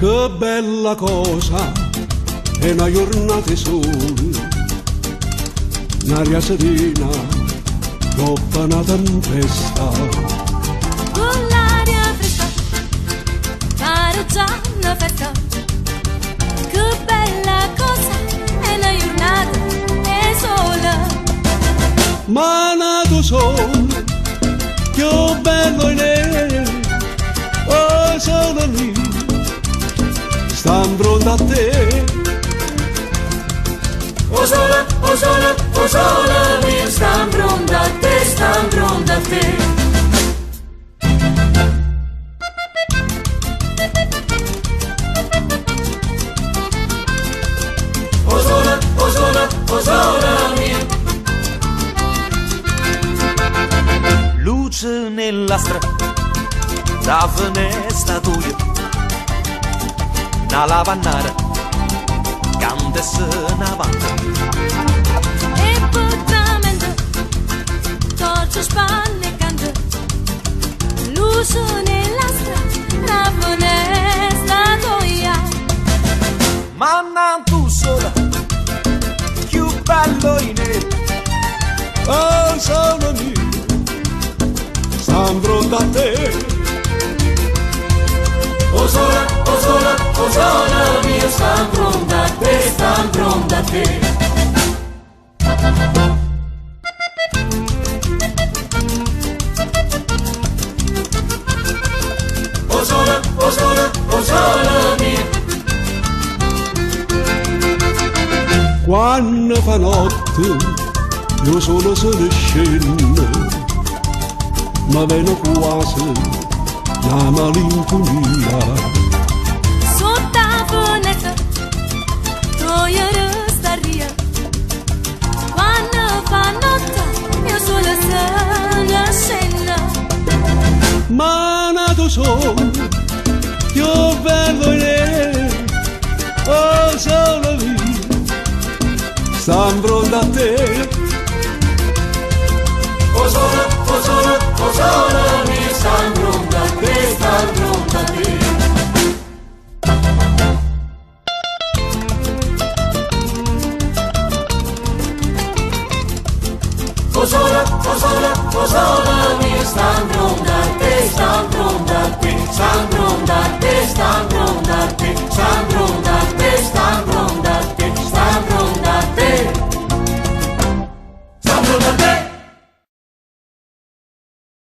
Che bella cosa è 'na jurnata 'e sole, n'aria serena dopp' 'na tempesta. Cu ll'aria fresca pare già 'na festa. Che bella cosa è 'na jurnata 'e sole. Ma n'atu sole, cchiù bello 'e me, 'o sole mio, sta 'nfronte a te. O sole, 'o sole, 'o sole mio sta 'nfronte a te, sta 'nfronte a te. O sole, 'o sole, 'o sole mio. Luce nella strada, da fenesta toja, 'na lavannara canta e se ne vanta. E pe' tramente torce, spanne e canta. Luce nella strada, da fenesta toja. Ma n'atu sole, cchiù bello 'e me. 'O sole mio, sta 'nfronte a te. O sole, 'o sole, 'o sole mio sta 'nfronte a te, sta 'nfronte a te. O sole, 'o sole, 'o sole mio. Quanno fa notte e 'o sole se ne scenne, me vene quase 'na malincunia. Sott' 'a fenesta toja restarria. Quanno fa notte e 'o sole se ne scenne. Ma n'atu sole, cchiù bello 'e me, 'o sole mio, sta 'nfronte a te. O sole, 'o sole, 'o sole mio sta.